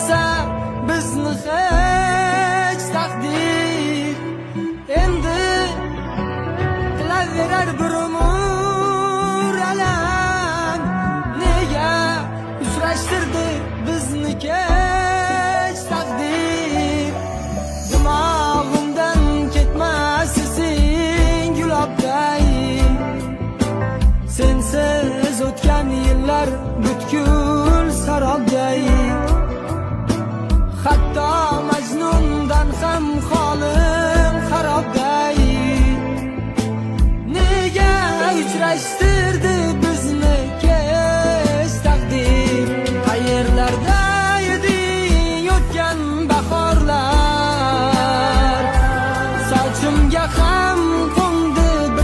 Uchrashtirmasa bizni hech taqdir, endi qilaverar bir umr alam. Nega uchrashtirdi bizni kech taqdir? Dimog'imdan ketmas esing gulobday. Sensiz o'tgan yillar butkul sarobday. Hatto Majnundan ham holim xarobday. Nega uchrashdi?